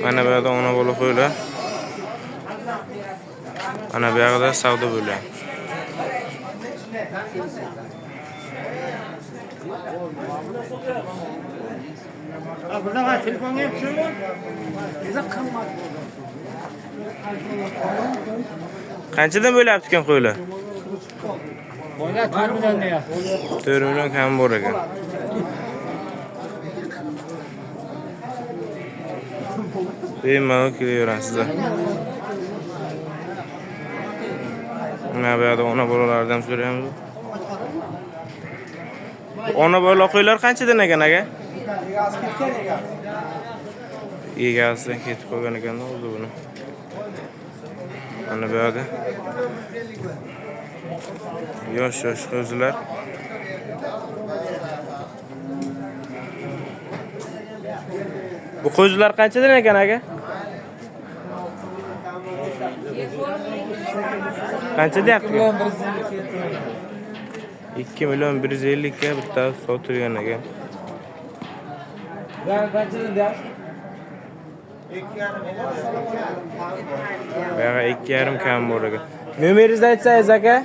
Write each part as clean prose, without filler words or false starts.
Mana bu yerda ona bola qo'ylar. Mana bu yoqda savdo bo'lyapti. Telefonga ham tushirma. Qanchadan bo'lyapti ekan qo'ylar? Qo'ylar 4 million deyapti. 4 million kam bor ekan. Bemalol kelaverasizlar. Mana bu yerda ona bolalardan ham so'raymiz. Ona bola qo'ylar qanchadan ekan aka? Egasidan ketib qolgan ekan o'zi buni. Mana bu yerda yosh-yosh qo'zilar. Bu qo'zilar qanchadan ekan aka? Qancha deyapti? 2 million 150 ga bitta sotilgan ekan. Qanchadan deyapti? Buyog'i 2,5 kam bor ekan. Nomeringizni aytsangiz aka?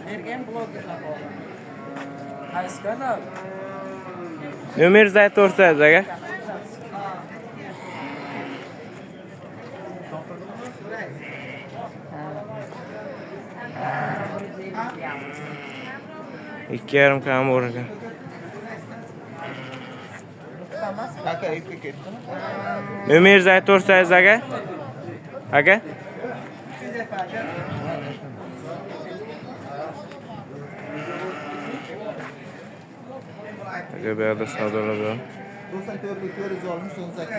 Mergan blogerlar bor. Qaysi kanal? Nomeringizni aytib o'rsangiz aka. Ikki yarim kam bor ekan. Nomeringizni aytib o'rsangiz aka? Aka? Aka bu yerda savdolar bor. 94'lük 460 98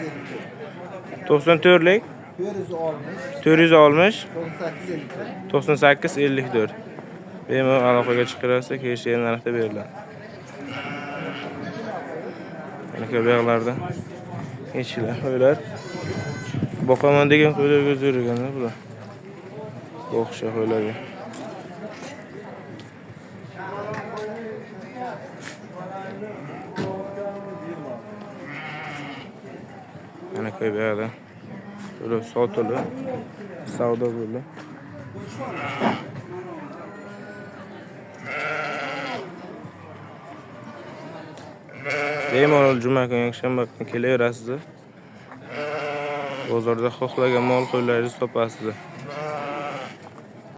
54. 94lik 460 460 98 54. 98 54. Bemalol aloqaga chiqarsa, kelishgan narxda beriladi. Mana bu yoqlarda echkilar, qo'ylar. Boqaman degan qo'ylarga zo'r ekanda bular. Boqisha qo'ylarga. Mana bu yoqda to'lov sotilib, savdo bo'ldi. Bemalol juma kuni, yakshanba kuni kelaverasiz. Bozorda xohlagan mol qo'ylaringizni topasiz.